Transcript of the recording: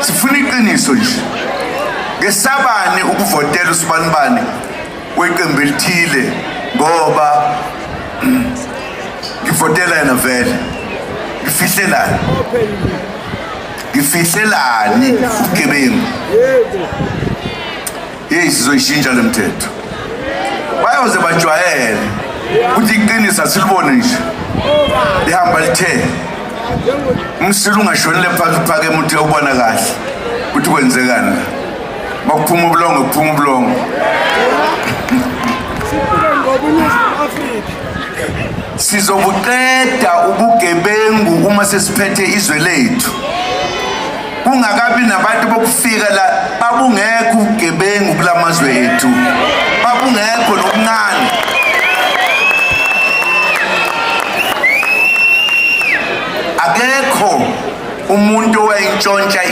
Sifuna iqiniso nje. Ngesabani ukuvotela usibanibani weqembu elithile ngoba ngivotela yena vele. Ngifihlelani? Ngifihlelani ubugebengu? Hey, sizoyishintsha le mthetho. Bayoze bajwayele ukuthi iqiniso asilibone nje. Lihamba lithe. Umsila ungashonile phansi uphake emuthi ubona kahle ukuthi kwenzekani. Makuphuma ubulongo kuphuma ubulongo. Sizobuqeda ubugebengu uma sesiphethe izwe lethu. Kungakabi nabantu bokufika la, babungekho ubugebengu kulamazwe ethu, babungekho nokuncane. Akekho umuntu owayentshontsha.